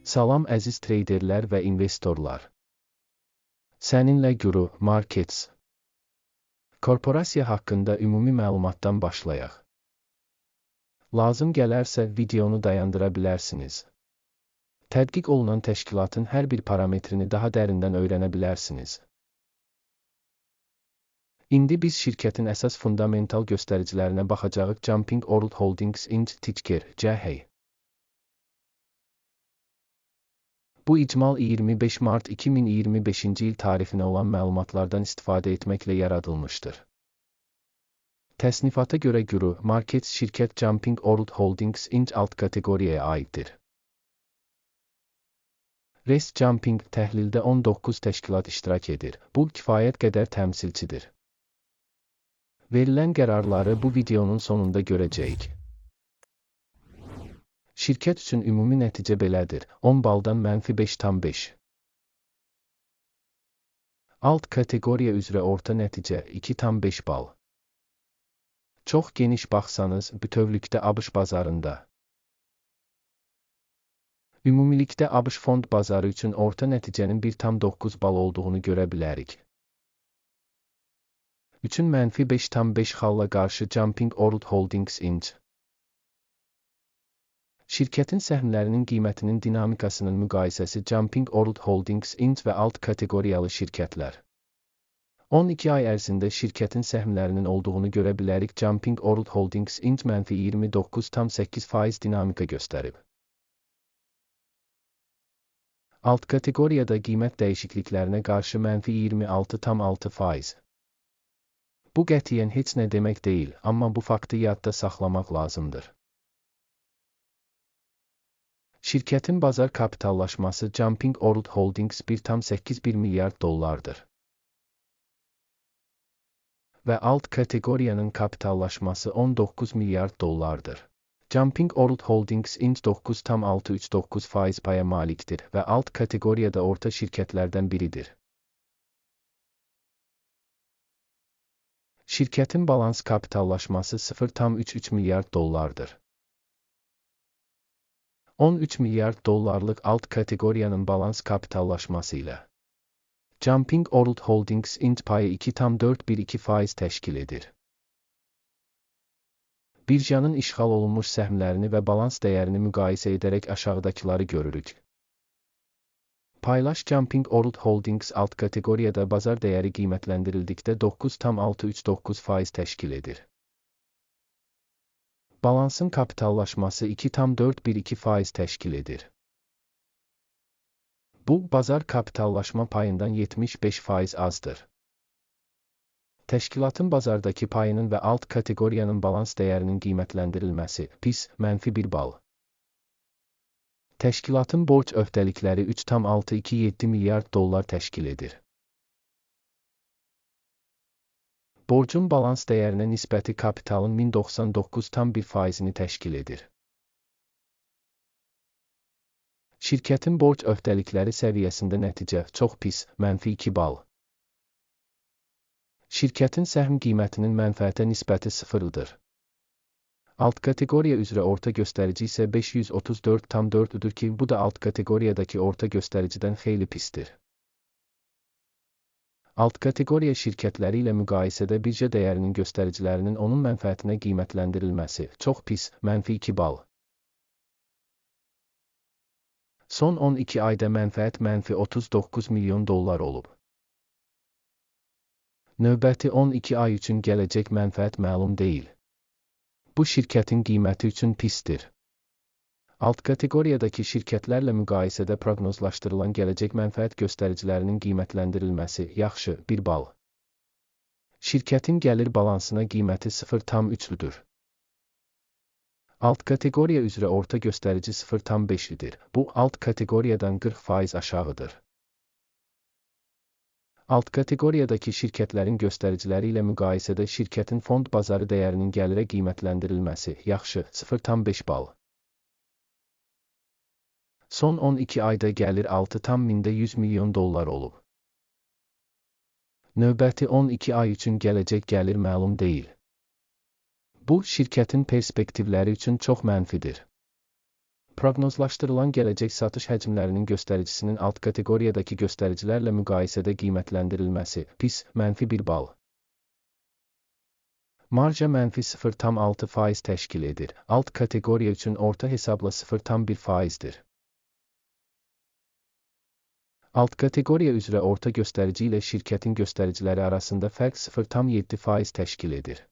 Salam əziz treyderlər və investorlar. Səninlə Guru Markets korporasiya haqqında ümumi məlumatdan başlayaq. Lazım gələrsə videonu dayandıra bilərsiniz. Tədqiq olunan təşkilatın hər bir parametrini daha dərindən öyrənə bilərsiniz. İndi biz şirkətin əsas fundamental göstəricilərinə baxacağıq. Camping World Holdings Inc. Ticker CH. Bu icmal 25 Mart 2025-ci il tarixinə olan məlumatlardan istifadə etməklə yaradılmışdır. Təsnifata görə Guru Markets şirkət Camping World Holdings Inc. alt kateqoriyaya aiddir. Rest Camping təhlildə 19 təşkilat iştirak edir. Bu kifayət qədər təmsilçidir. Verilən qərarları bu videonun sonunda görəcəyik. Şirkət üçün ümumi nəticə belədir: 10 baldan -5,5. Alt kateqoriya üzrə orta nəticə 2,5 bal. Çox geniş baxsanız, bütövlükdə ABŞ bazarında. Ümumilikdə ABŞ fond bazarı üçün orta nəticənin 1,9 bal olduğunu görə bilərik. Üçün -5,5 xalla qarşı Camping World Holdings Inc. Şirkətin səhmlərinin qiymətinin dinamikasının müqayisəsi Camping World Holdings Inc. və alt kateqoriyalı şirkətlər. 12 ay ərzində şirkətin səhmlərinin olduğunu görə bilərik. Camping World Holdings Inc. -29,8% dinamika göstərib. Alt kateqoriyada qiymət dəyişikliklərinə qarşı -26,6%. Bu qətiyyən heç nə demək deyil, amma bu faktı yadda saxlamaq lazımdır. Şirkətin bazar kapitallaşması Camping World Holdings 1,81 milyard dollardır. Və alt kateqoriyanın kapitallaşması 19 milyard dollardır. Camping World Holdings Inc. 9,639% paya malikdir və alt kateqoriyada orta şirkətlərdən biridir. Şirkətin balans kapitallaşması 0,33 milyard dollardır. 13 milyard dollarlıq alt kateqoriyanın balans kapitallaşması ilə Camping World Holdings Inc. payı 2,412% təşkil edir. Birjanın işğal olunmuş səhmlərini və balans dəyərini müqayisə edərək aşağıdakıları görürük. Paylaş Camping World Holdings alt kateqoriyada bazar dəyəri qiymətləndirildikdə 9,639% təşkil edir. Balansın kapitallaşması 2,412% təşkil edir. Bu, bazar kapitallaşma payından 75% azdır. Təşkilatın bazardakı payının və alt kateqoriyanın balans dəyərinin qiymətləndirilməsi pis, -1 bal. Təşkilatın borc öhdəlikləri 3,627 milyard dollar təşkil edir. Borcun balans dəyərinə nisbəti kapitalın 1099,1%-ni təşkil edir. Şirkətin borc öhdəlikləri səviyyəsində nəticə çox pis, -2 bal. Şirkətin səhm qiymətinin mənfəətə nisbəti 0-dır. Alt kateqoriya üzrə orta göstərici isə 534,4-dür ki, bu da alt kateqoriyadakı orta göstəricidən xeyli pisdir. Alt kateqoriya şirkətləri ilə müqayisədə birja dəyərinin göstəricilərinin onun mənfəətinə qiymətləndirilməsi çox pis, -2 bal. Son 12 ayda mənfəət -39 milyon dollar olub. Növbəti 12 ay üçün gələcək mənfəət məlum deyil. Bu şirkətin qiyməti üçün pisdir. Alt kateqoriyadakı şirkətlərlə müqayisədə proqnozlaşdırılan gələcək mənfəət göstəricilərinin qiymətləndirilməsi yaxşı, 1 bal. Şirkətin gəlir balansına qiyməti 0,3-dür. Alt kateqoriya üzrə orta göstərici 0,5-dir. Bu, alt kateqoriyadan 40% aşağıdır. Alt kateqoriyadakı şirkətlərin göstəriciləri ilə müqayisədə şirkətin fond bazarı dəyərinin gəlirə qiymətləndirilməsi yaxşı, 0,5 bal. Son 12 ayda gəlir 6,1 milyon dollar olub. Növbəti 12 ay üçün gələcək gəlir məlum deyil. Bu, şirkətin perspektivləri üçün çox mənfidir. Proqnozlaşdırılan gələcək satış həcmlərinin göstəricisinin alt kateqoriyadakı göstəricilərlə müqayisədə qiymətləndirilməsi, pis, mənfi 1 bal. Marja mənfi 0,6% təşkil edir. Alt kateqoriya üçün orta hesabla 0,1%-dir. Alt kateqoriya üzrə orta göstərici ilə şirkətin göstəriciləri arasında fərq 0,7% təşkil edir.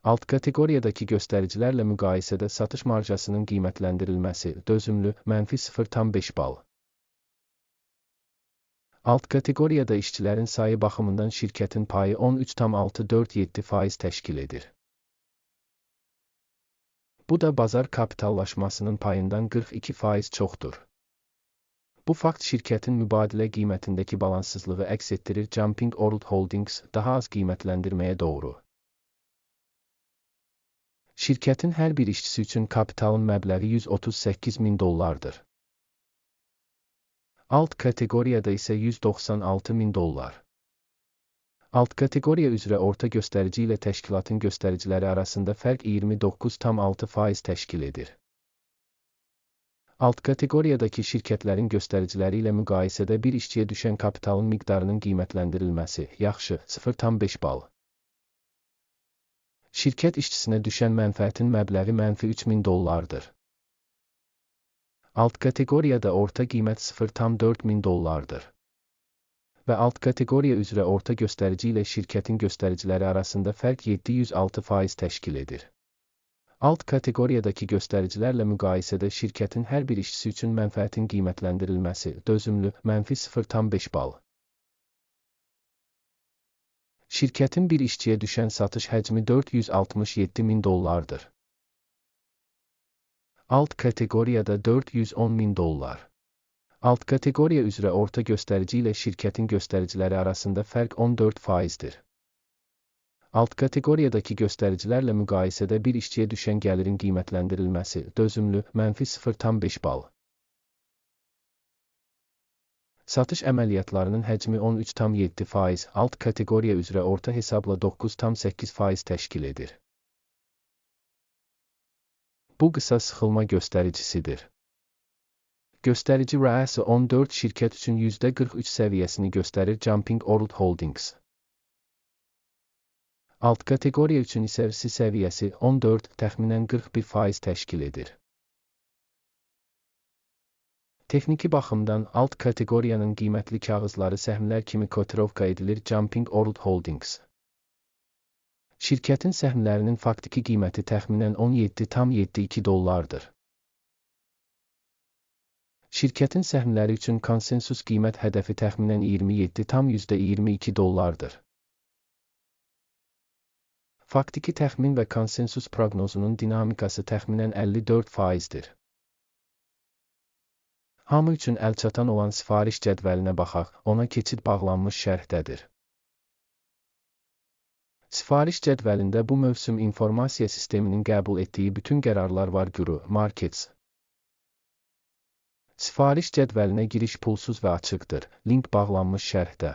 Alt kateqoriyadakı göstəricilərlə müqayisədə satış marjasının qiymətləndirilməsi, dözümlü, mənfi 0,5 bal. Alt kateqoriyada işçilərin sayı baxımından şirkətin payı 13,647% təşkil edir. Bu da bazar kapitallaşmasının payından 42% çoxdur. Bu fakt şirkətin mübadilə qiymətindəki balanssızlığı əks etdirir. Camping World Holdings daha az qiymətləndirməyə doğru. Şirkətin hər bir işçisi üçün kapitalın məbləği 138 min dollardır. Alt kateqoriyada isə 196 min dollar. Alt kateqoriya üzrə orta göstərici ilə təşkilatın göstəriciləri arasında fərq 29,6% təşkil edir. Alt kateqoriyadakı şirkətlərin göstəriciləri ilə müqayisədə bir işçiyə düşən kapitalın miqdarının qiymətləndirilməsi, yaxşı, 0,5 bal. Şirkət işçisinə düşən mənfəətin məbləği mənfi 3000 dollardır. Alt kateqoriyada orta qiymət 0,4 min dollardır. Və alt kateqoriya üzrə orta göstərici ilə şirkətin göstəriciləri arasında fərq 706% təşkil edir. Alt kateqoriyadakı göstəricilərlə müqayisədə şirkətin hər bir işçisi üçün mənfəətin qiymətləndirilməsi, dözümlü, mənfi 0,5 bal. Şirkətin bir işçiyə düşən satış həcmi 467 min dollardır. Alt kateqoriyada 410 min dollar. Alt kateqoriya üzrə orta göstərici ilə şirkətin göstəriciləri arasında fərq 14%-dir. Alt kateqoriyadakı göstəricilərlə müqayisədə bir işçiyə düşən gəlirin qiymətləndirilməsi, dözümlü, mənfi 0,5 bal. Satış əməliyyatlarının həcmi 13,7%, alt kateqoriya üzrə orta hesabla 9,8% təşkil edir. Bu qısa sıxılma göstəricisidir. Göstərici RAS 14 şirkət üçün %43 səviyyəsini göstərir. Camping World Holdings. Alt kateqoriya üçün isə RSI səviyyəsi 14, təxminən 41% təşkil edir. Texniki baxımdan alt kateqoriyanın qiymətli kağızları səhmlər kimi kotirovka edilir. Camping World Holdings. Şirkətin səhmlərinin faktiki qiyməti təxminən 17,72 dollardır. Şirkətin səhmləri üçün konsensus qiymət hədəfi təxminən 27,22 dollardır. Faktiki təxmin və konsensus proqnozunun dinamikası təxminən 54%-dir. Hamı üçün əlçatan olan sifariş cədvəlinə baxaq, ona keçid bağlanmış şərhdədir. Sifariş cədvəlində bu mövsüm informasiya sisteminin qəbul etdiyi bütün qərarlar var. Guru Markets. Sifariş cədvəlinə giriş pulsuz və açıqdır. Link bağlanmış şərhdə.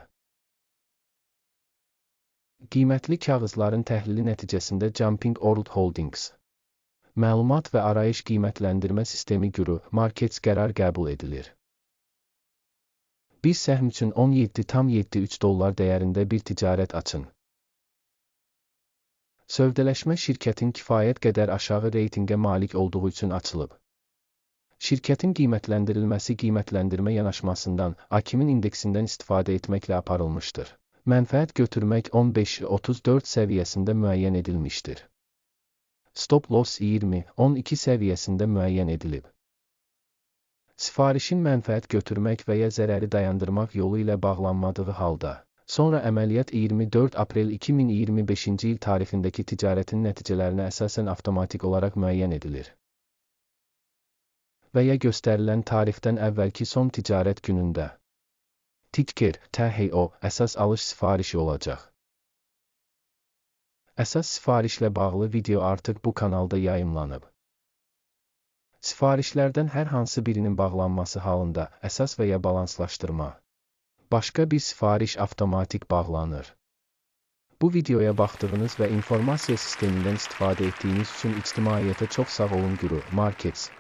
Qiymətli kağızların təhlili nəticəsində Camping World Holdings məlumat və arayış qiymətləndirmə sistemi Guru Markets qərar qəbul edilir. Bir səhm üçün 17,73 dollar dəyərində bir ticarət açın. Sövdələşmə şirkətin kifayət qədər aşağı reytinqə malik olduğu üçün açılıb. Şirkətin qiymətləndirilməsi qiymətləndirmə yanaşmasından, AKİM-in indeksindən istifadə etməklə aparılmışdır. Mənfəət götürmək 15,34 səviyyəsində müəyyən edilmişdir. Stop loss 20,12 səviyyəsində müəyyən edilib. Sifarişin mənfəət götürmək və ya zərəri dayandırmaq yolu ilə bağlanmadığı halda, sonra əməliyyat 24 aprel 2025-ci il tarixindəki ticarətin nəticələrinə əsasən avtomatik olaraq müəyyən edilir. Və ya göstərilən tarixdən əvvəlki son ticarət günündə. Ticker, THO, əsas alış sifarişi olacaq. Əsas sifarişlə bağlı video artıq bu kanalda yayımlanıb. Sifarişlərdən hər hansı birinin bağlanması halında əsas və ya balanslaşdırma, başqa bir sifariş avtomatik bağlanır. Bu videoya baxdığınız və informasiya sistemindən istifadə etdiyiniz üçün ictimaiyyətə çox sağ olun. Guru Markets.